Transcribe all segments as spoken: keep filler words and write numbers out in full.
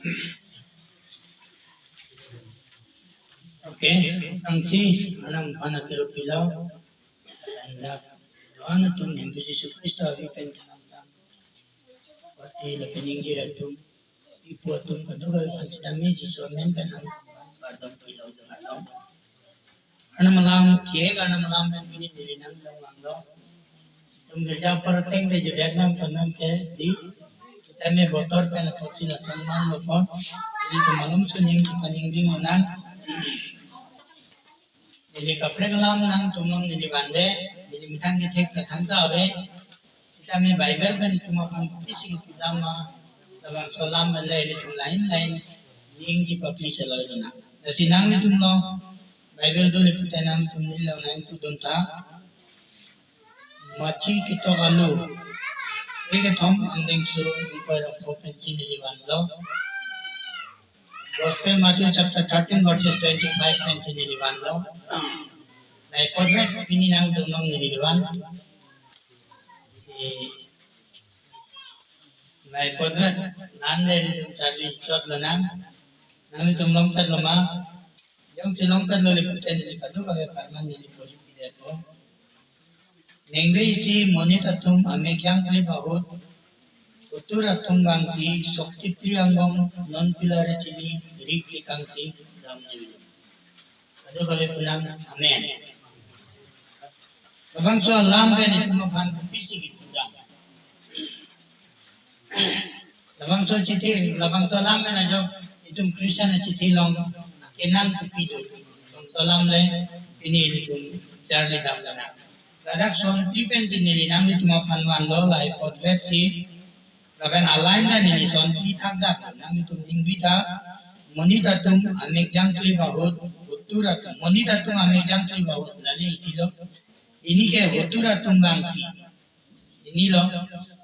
Okay, angsi anam pana kiru pilo. Anda doan atum Hemphu Jisu Khristo avi pen kanam dam. Pati lapen ingjir atum, ipu atum kadokave aphan sitame Jisu amen pen nang kardom pilo do atum. Anam alam kiek, anam alam pen pini neli nangchetonglo. Itum girja apor ateng te judet nang pen nang ke di. Sitame botor pen apotsi lason manlo apot, ilitum malomso aning chepaningding lonang. Neli kaprek alam nangtum along neli vande, neli methang kethek kathang ta ave. Sitame Bible pen itum aphan kopisi kipu dam ma, labangso alam pen le ilitum line line ning chepapi cheloi lonang. Lasi nanglitum along Bible do le pute nangtum neli along nangpu dun tha. Mathi ketok alo, kre kethom angdengso ingkoi ra pho pensi neli vanlo. Gospel Matthew chapter thirteen verses twenty-five pensi neli vanlo. Lahai apotvet pini nangtum along neli van. Si lahai apotvet nang de ilitum charli chot lonang. Nanglitum longpet lo ma? Jongsi longpet lo le pute neli kadokave apharman neli pori pidetpo. Nengri isi monit atum amek jangklip ahut, hotur atum abangsi sok tipli angbong non pillar achili rik tekangsi damjuilo. Kadokave pu nang amen. Labangso alam pen itum aphan kopisi kipu dam. Labangso achithi, labangso alam pen ajok itum Christian achithi along kenang kopi do. Labangso alam le pini ilitum charli dam lonang. Ladak sonphli pensi neli nanglitum aphan vanlo lahai apotvet si. Lapen a-line ta neli sonphli thakdak, nanglitum ningbi tha, monit atum amek jangklip ahut, hotur atum, monit atum amek jangklip ahut, lale isi lo. Pini ke hotur atum abangsi. Pini lo,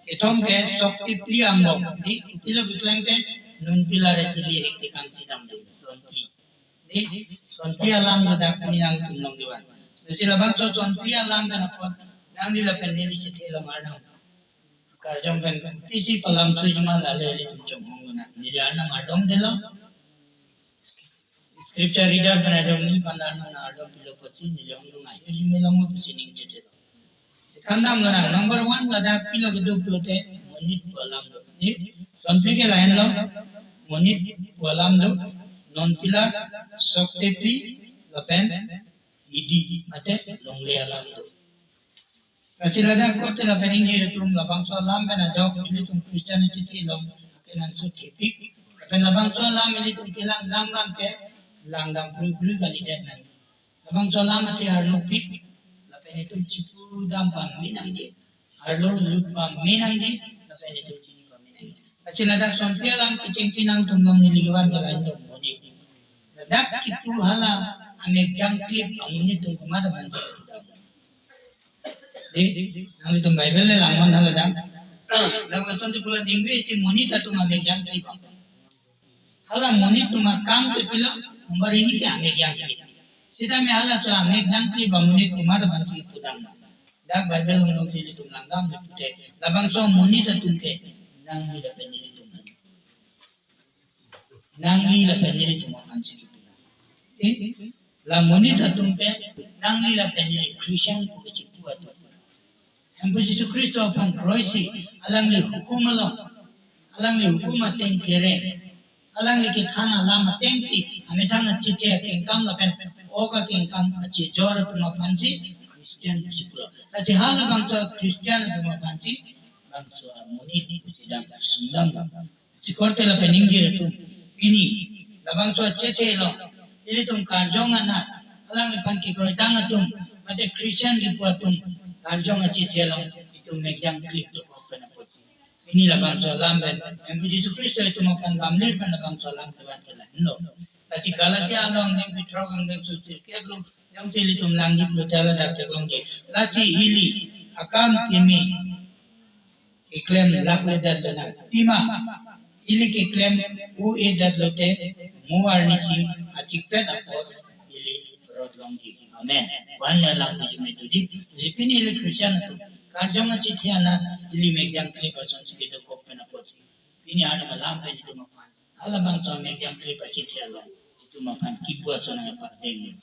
kethom ke sok tipli angbong. Di, kopilo keklem ke, non pillar achili rik tekangsi damde, sonphli. Di, sonphli alam ladak pini nangtum along kevan. Lasi labangso sonphli alam pen apot, nangli lapen neli chethe alam Arnam karjong pen kopisi palam sujima lale ilitum chonghong lonang. Neli Arnam ardom delo. Scripture reader pen ajok neli aphan Arnam nang ardom pilo apotsi neli ongdung ahirjume longpo pusi ning chethe. Kandam lonang, number one ladak kopilo kedo pulote monit pu alam do. Di, sonphli ke lahenlo, monit pu alam do, non pillar, sok tipli, lapen idi, mate longle alam do. Lasi ladak korte lapen ingjir atum labangso alam pen ajok ilitum Christian achithi along kenangsot thepik. Lapen labangso alam ilitum kelang dam abang ke lang dam pru pru kalidet nang. Labangso alam athe arlopik, lapen itum chipu dam pame nangji. Arlo lut pame nangji, lapen itum chini pame nangji. Lasi ladak sonphli alam kechengsi nangtum along neli kevan ke lahenlo monit. Ladak kipu hala amek jangklip amonit atum komat aphansi kipu dam. Di, nanglitum Bible le langnon hala dang. Ladak lason si pulo, nengri isi monit atum amek jangklip. Hala monit atum akam ke pilo, nomor ini ke amek jangklip. Sitame halaso amek jangklip amonit komat aphansi kipu dam. Dak Bible along jongsi ilitum lang dam le pute, labangso monit atum ke nangli lapen nelitum aphan. Nangli lapen nelitum aphansi kipu dam. Eh? La monit atum ke nangli lapen neli Christian pu kechipu atum. Hemphu Jisu Khristo aphan kroisi, alangli hukum along, alangli hukum ateng kereng, alangli kethan alam atengsi amethang achethe akengkam lapen ok akengkam kachejor atum aphansi Christian pusi pulo. Lasi halabangso Christian atum aphansi bangso amonit pusi dak sundam. Lasi korte lapen ingjir atum, pini labangso achethe along ilitum karjong anat, alangliphan kekroitang atum, mate Christian kipu atum karjong achethe along itum mek jangklip dokok pen apotsi, pini labangso alam pen Hemphu Jisu Khristo itum aphan lamle pen labangso alam kevan ke lahenlo. Lasi Galatia along angdengpi throk angdengso sirkep along jongsi ilitum langji pulote ladak theklongji. Lasi ili akam keme keklem lakledet lonang. Pima ili keklem u-edet lote mo arnisi achikpet apot ili rot longji. Amen. Wan ya lang tujuh me dudi. Lasi pini ili Christian atum karjong achethe anat ili mek jangklip asonsi kedokok pen apotsi, pini Arnam alam pen itum aphan Halabangso amekjang klip achithi along itum aphan kipu ason nangpardeng.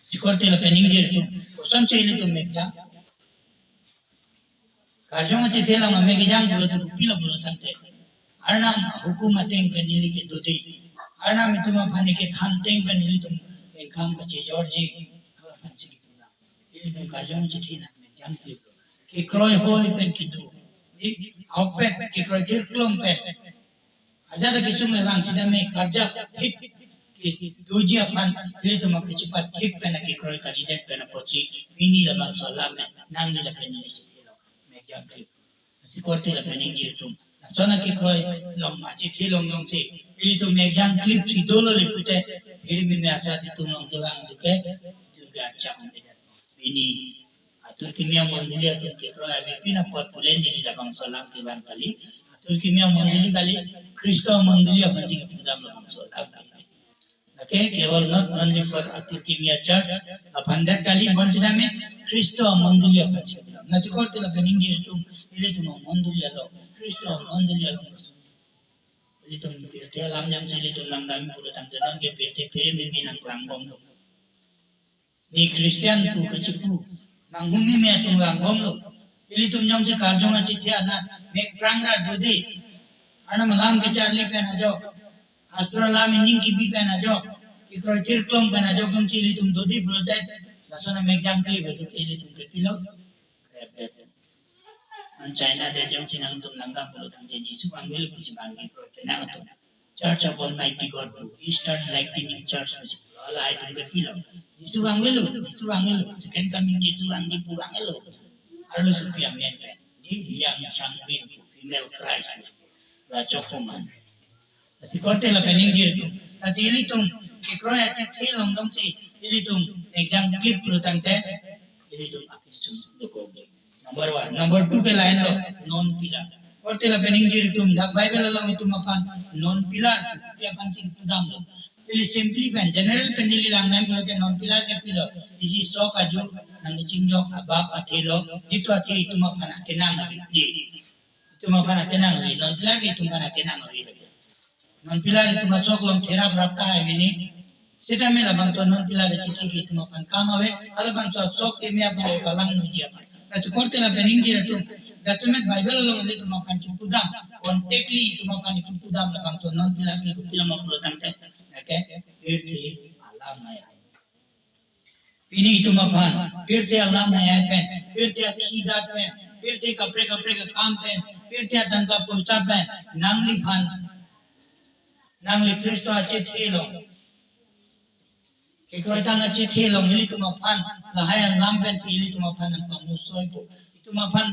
Lasi korte lapen ingjir atum, kosonsi ilitum mekjang? Karjong achithi along amekjang pulote kopilo pulo tangte, Arnam ahukum ateng pen ili kedode, Arnam itum aphan kethan ateng pen ilitum engkam kachejorji, aphansi kipu. Ilitum Karjong achithi nang mekjang klip. Kekroi hoi pen kedo. Di, ahokpet kekroi tirklong pen. Ajat kesung abang sitame karjap thik kedoji aphan ilitum kechepathik pen kekroi kalidet pen apotsi pini labangso alam nangli lapen neli achithi along mekjang klip. Lasi korte lapen ingjir atum, lason akekroi along achithi along jongsi ilitum mekjang klipsi dolo le pute, phir meme asat itum along kevang duke, Durga chang. Pini atur kimi amondoli atum kekroi ave pina apot pulen neli labangso alam kevang kali. Atur kimi amondoli kali, Khristo amondoli aphansi kepudam labangso alam. Okay, kewal not only for atur kimi achurch aphan det kali, bonsitame Khristo amondoli aphansi kepudam. Lasi korte lapen ingjir atum, ilitum amondoli along, Khristo amondoli along, ilitum pirthe alam jongsi ilitum langdam pulo tangte nonke pirthe phir meme nangklangbomlo. Ni Christian pu kachipu, manghumeme atum langbomlo. Ilitum jongsi Karjong achithi anat mek prangra dode, Arnam alam kecharli pen ajok, Sastro alam ining kibi pen ajok, kekroi tirklong pen ajok jongsi ilitum dode pulote, lason amekjang klip aduke ilitum kepilo? Krepdet. An China adet jongsi nangtum langdam pulo tangte Jisu vangvelo pusi bang kekroi pen nangtum Church of Almighty God pu, Eastern Lightning Church pusi pulo, lahai atum kepilo? Jisu vangvelo, Jisu vangvelo, second coming Jisu vangji pu vangvelo. Arlosopi amen pen, di Yang Changbin pu, female Christ pu, la chokpo man. Lasi korte lapen ingjir atum, lasi ilitum kekroi achithi along jongsi ilitum mekjang klip pulo tangte, ilitum akesung dokok. Number one. Number two ke lahenlo, non pillar. Korte lapen ingjir atum, dak Bible along itum aphan non pillar pu aphansi kepudamlo. Ili simply pen, general pen ili langdam pulote non pillar ke pilo? Isi sok aju nangkachingjok abap athe lo, jitu athe itum aphan akenang ave. Itum aphan akenang ave, non pillar ke itum aphan akenang ave lagi. Non pillar itum asok along therap rap tahai mene. Sitame labangso non pillar achithi ke itum aphan kam ave, halabangso asok keme aphan palang nuji aphan. Lasi korte lapen ingjir atum, jasemet Bible along ilitum aphan kepudam, concretely itum aphan kepudam labangso non pillar ke kopilo ma pulo tangte, okay, pirthe alam hei. Pini itum aphan, pirthe alam hei pen, pirthe akhidat pen, pirthe kaprek kaprek akam pen, pirthe atangka poisa pen, nangliphan, nangli Khristo achithi along, kekroitang achithi along ilitum aphan lahai alam pensi ilitum aphan nangpamusoipo. Itum aphan,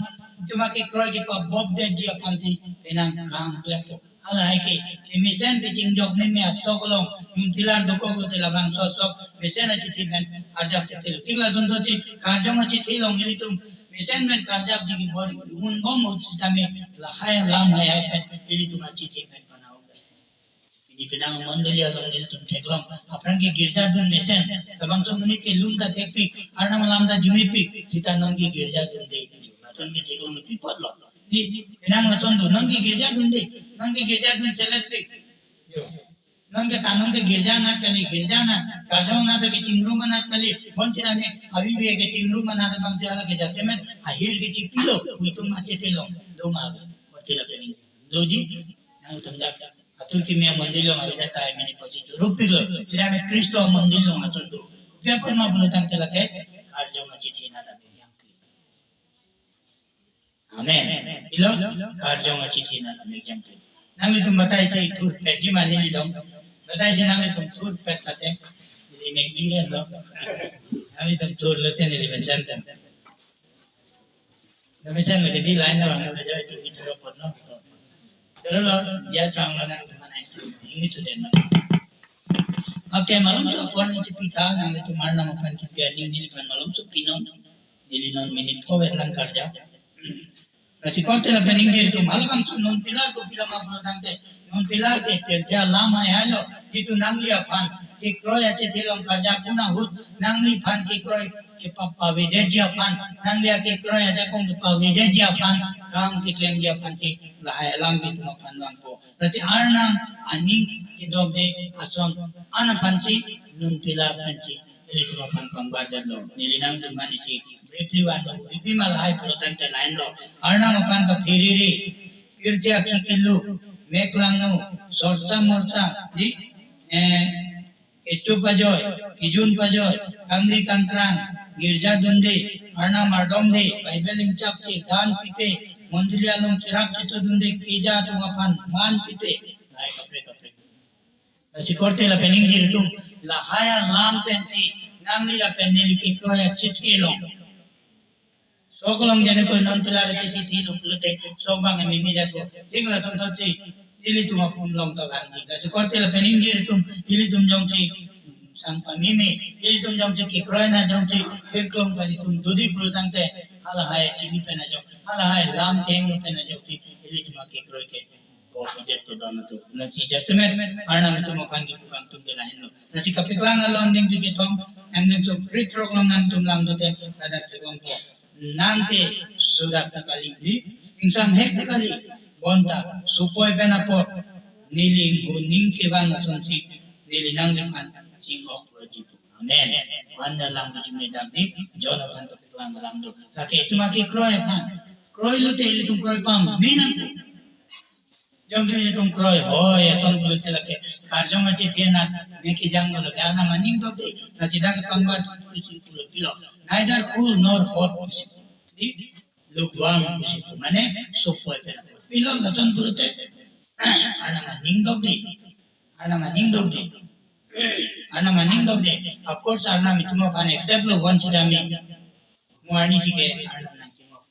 itum akekroi kepabobdetji aphansi penang kangklepo. Halahai ke, kemesen kechingjok meme asok along, non pillar dokok lote labangso asok mesen achithi pen arjap tete lo. Thik lason dosi Karjong achithi along ilitum mesen pen karjapji kebor-i unbom ahut sitame lahai alam hei pen ilitum achithi pen panao. Pini penang mondoli along ilitum theklong, aphrang ke girja dun mesen, labangso monit ke lun ta thekpik, Arnam alam ta jumepik, sita nonke girja dunde. Lason ke theklong pi apotlo. Di, penang lason do, nonke girja dunde, nonke girja dun seletpik. Yo. Nonke ta nonke girja anat kali, girja anat, Karjong anat kachingrum anat kali, bonsitame avi ve kachingrum anat abang jala ke jasemet, ahir kechipilo pu itum achithi along, do ma ave, korte lapen ingjir. Doji, nangtum dak atur kimi amondoli along avedet tahai mene apotsi chorupiklo, sitame Khristo amondoli along atur do. Kopi apot ma pulo tangte lake Karjong achithi anat amekjang klip. Amen. Ilo, Karjong achithi anat amekjang klip. Nanglitum batai si thurpetji ma neli along. Batai si nanglitum thurpet tangte, neli mek ire lo. Nanglitum thurlote neli mesen tang. Namesen lagi di line na bang na jai tu kita report no. Terus lo, dia chang lo nang teman itu. Ini tu den. Okay, malomso apor nangchepitha, nanglitum Arnam aphan kepi aning neliphan malomso pinon. Neli non minute pho vet lang karjap. Lasi korte lapen ingjir atum, halabangso non pillar kopilo ma pulo tangte, non pillar ke pirthe alam hei lo, jitu nangli aphan kekroi achethe along karjap un ahut nangliphan kekroi kepa-, pavedetji aphan, nangli akekroi ajakong kepavedetji aphan, kam keklemji aphan si lahai alam itum aphan vangpo. Lasi Arnam aning kedokde ason an aphan si nunpila aphan si ilitum aphan pangbar detlo. Neli nangtum aphan isi briefly vanlo, briefly ma lahai pulotangte lahenlo. Arnam aphan kapherere, pirthe akhi kelu, mek langno, sorsa morsa, di, eh, kecho pajoi, kejun pajoi, kangri kangkrang, girja dunde, Arnam ardomde, Bible ingchapche, dan pipe, mondoli along cherap cheto dunde, keja atum aphan man pipe, lahai kaprek kaprek. Lasi korte lapen ingjir atum, lahai alam pensi nangli lapen neli kekroi achethe along, sok along jane koi non pilar achethe lo pulote sok bang mimi jato. Thik lason thotsi ilitum apum along ta langji. Lasi korte lapen ingjir atum, ilitum jongsi sang pamimi, ilitum jongsi kekroi na jongsi keklong pa ilitum dodi pulotangte, halahai chili pen ajok, halahai lam kehingno pen ajok si ilitum akekroi ke bor padet to don atum. Lasi jasemet Arnam itum aphan kipu kangtung ke lahenlo. Lasi kapeklang along ding pi kethom, nangding so krit rok long nangtum langdote, ladak chegong ko. Nangke sudak ta kali, di ingsam hek ta kali, bonta supoi pen apot neli inghu ning kevan asonsi neli nangliphan chingok lo jitu. Amen. Wan alam di medam di, John aphan kapeklang alam do. Lake itum akekroi aphan. Kroi lote ilitum kroi pame nangpo. Jongsi ilitum kroi hoi ason pulote lake karjong achethe na, mek kejang lo lake Arnam aning dokde. Lasi dak pangbar pusi pulo pilo. Neither cool nor hot pusi. Di lukewarm pusi pu. Mane supoi pen apot. Pilo lason pulote Arnam aning dokde. Arnam aning dokde. Arnam aning dokde. Of course, Arnam itum aphan accept lo, one sidami. Mo arnisi ke Arnam nangchingok.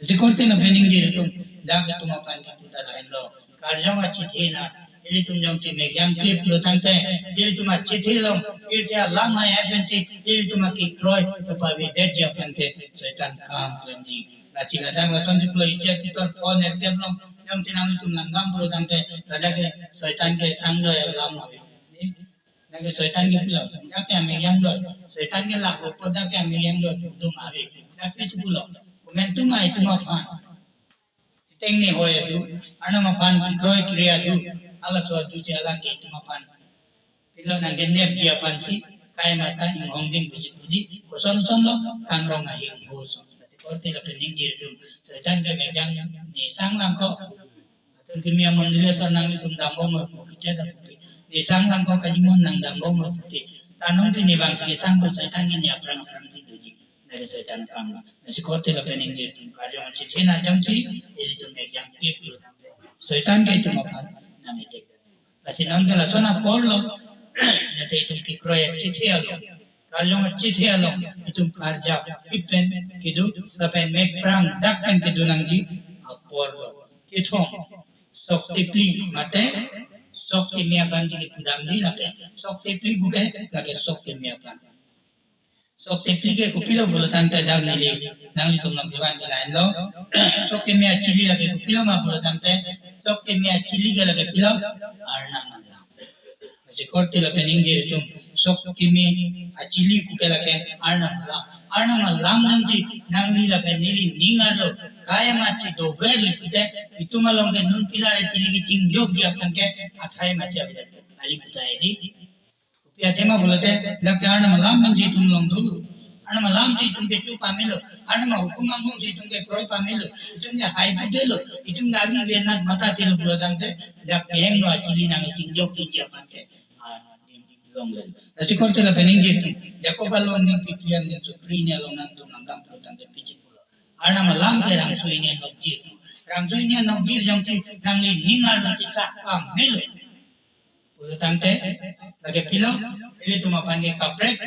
Lasi korte lapen ingjir atum, dak itum aphan kipu ta lahenlo. Karjong achethe na, ilitum jongsi mek jangklip pulotangte, ilitum achethe along, pirthe alam hai hai pensi ilitum akekroi kepavedetji aphan ke Satan kam klemji. Lasi ladak lasonsi pulo, isi Pitor pho nerkep along jongsi nanglitum langdam pulotangte, ladak ke Satan ke sangdoi alam ave. Lake Satan ke pilo, dak ke amek jangdoi. Satan ke lapu apot dak ke amek jangdoi pudum ave. Dak ke si pulo, komantu ma itum aphan. Tengne hoi adu, Arnam aphan kekroi kre adu, halaso adu si lake itum aphan pilo nanggenepji aphan si, kai mata inghong ding puji puji, koson koson lo, kangrong ahing ho so. Lasi korte lapen ingjir atum, Satan ke mek jang ne sang lang ko. Atur kimi amondoli asor nanglitum dambom pu kicha da pupi. Ne sang lang ko kajimon nang dambom pupi. Tanong ti ne bang si sang ko Satan ke ne aphrang aphrang si doji. Nari Satan kam. Lasi korte lapen ingjir atum, karjong achethe na jongsi ilitum mek jangklip pulotangte, Satan ke itum aphan nang-attack. Lasi nonke lason apor lo, nate itum kekroi achethe along, karjong achethe along, itum karjap ipen kedo, lapen mek prang dak pen kedo nangji apor lo. Kethom, sok tepli mate, sok teme aphan si kepudam di lake, sok tepli puke, lake sok teme aphan. Sok tepli ke kopilo pulotangte dak neli nanglitum nangkevan ke lahenlo. Sok teme achili lake kopilo ma pulotangte, sok teme achili ke lake pilo, Arnam alam. Lasi korte lapen ingjir atum, sok teme achili puke lake Arnam alam. Arnam alam nangji nangli lapen neli ning arlo kai masi dover li pute, itum along ke non pilar achili kechingjokji aphan ke athai masi avedet. Ali puta edi. Kopi athema pulote, dak ke Arnam alam nangji itum along dolo. Arnam alam si itum ke chu pamelo. Arnam ahukum angbong si itum ke kroi pamelo. Itum ke hai duk delo. Itum ke avi venat mata thelo pulotangte, dak kehingno achili nangchingjok dunji aphan ke, ah, longle. Lasi korte lapen ingjir atum, Jakob along ning pipli angdeng sopri ni along nangtum nangdam pulotangte piji pulo. Arnam alam ke rangso ini anokjir. Rangso ini anokjir jongsi nangli ning arlo si sak pamelo pulotangte, lake pilo, ilitum aphan ke kaprek.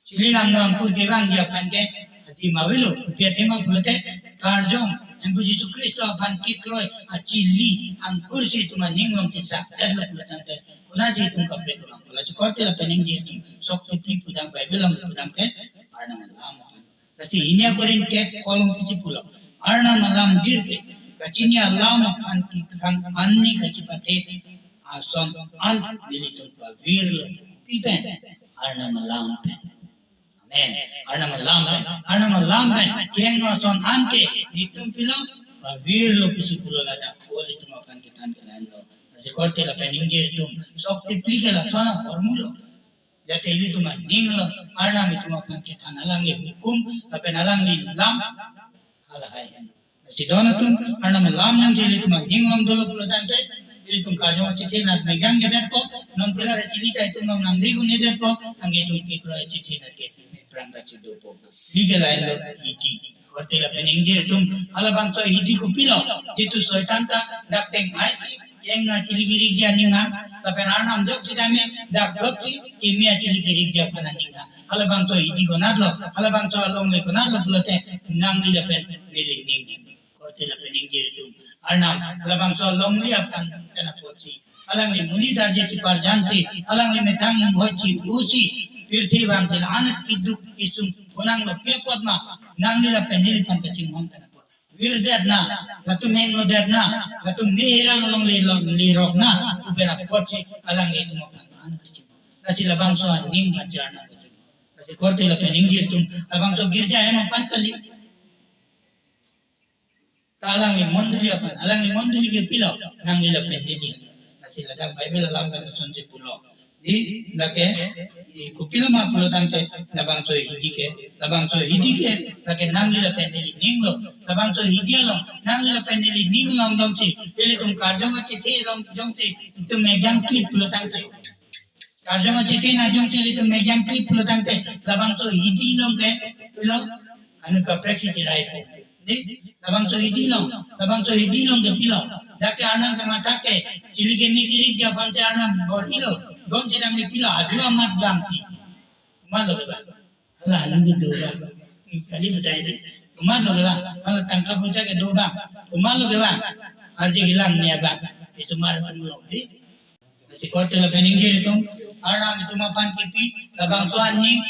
Chili langno angkur kevangji aphan ke adim avelo. Kopi athema pulote, karjong, Empu Jisu Khristo aphan kekroi achili angkur si itum aning along si sakdetlo pulotangte, konatsi itum kaprek kelang pula. Lasi korte lapen ingjir atum, sok tepli pudam, Bible along pudam ke Arnam alam aphan. Lasi hini akorin kep kolom pisi pulo, Arnam alam jir ke kachini alam aphan kekrang anni kachipate ason an nelitum pavirlo. Pi pen? Arnam alam pen. Amen. Arnam alam pen, Arnam alam pen kehingno ason an ke nelitum pilo, pavirlo pusi pulo ladak, o ilitum aphan kethan ke lahenlo. Lasi korte lapen ingjir atum, sok tipli ke lason ahormu lo. Jate ilitum aning along Arnam itum aphan kethan, alangli hukum lapen alangli lam halahai. Lasi don atum, Arnam alam nangji ilitum aning along dolo pulo tangte, ilitum karjong achethe nat megang kedetpo, non pilar achili ta itum along nangri gun-edetpo, anke itum kekroi achethe nat ke meprang ra chidopo. Pi ke lahenlo, hidi. Korte lapen ingjir atum, halabangso hidi kopilo? Jitu Soitan ta dak tengnei si, kehing achili kerikji aning ha, lapen Arnam jok si tame, dak jok si, keme achili kerikji aphan aning ha. Halabangso hidi konatlo, halabangso alongle konatlo pulote, nangli lapen neli ning. Korte lapen ingjir atum, Arnam halabangso alongle aphan pen apotsi, alangli monit arje chiparjansi, alangli methang inghoi chi-usi, pirthe vangthi la-an keduk kesung konanglo, pi apot ma? Nangli lapen neliphan kachinghon pen apot. Virdet na, latum hingnodet na, latum me-erang alongle longle rok na pu pen apotsi alangli itum aphan an kachinghon. Lasi labangso aning ma jar na betul. Lasi korte lapen ingjir atum, labangso girja hem aphan kali. Ta alangli mondoli aphan, alangli mondoli ke pilo? Nangli lapen neli. Lasi ladak Bible alam pen asonsi pulo. Di, lake, i, kopilo ma pulo tangte, labangso hidi ke, labangso hidi ke, lake nangli lapen neli ninglo. Labangso hidi along, nangli lapen neli ning along jongsi, ilitum karjong achethe along jongsi, itum megang klip pulo tangte, karjong achethe nat jongsi ilitum megang klip pulo tangte, labangso hidi along ke pilo? Anu kaprek si chirai po. Di, labangso hidi along, labangso hidi along ke pilo? Dak ke Arnam kematha ke, chili keme kerikji aphan si Arnam bor-ilo, don si damde pilo? Adu amat bang si. Komatlo kevang? Hala, nunggu do bang. Kali betai di. Komatlo kevang? Hala, tangka puja kedo bang. Komatlo kevang? Arje kelang ne bang. Isomar atum along di. Lasi korte lapen ingjir atum, Arnam itum aphan kipi, labangso aning,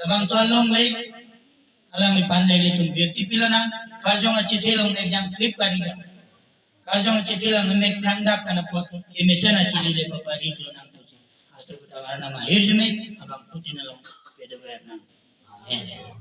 labangso alongle, alangliphan le ilitum virti pilonang, karjong achethe along megang klip kari dak. Karjong achethe along meprang dak kan apot, kemesen achili le papari lonang pusi. Hastro kedo Arnam ahirjume abangphutin along pado vernang. Amen.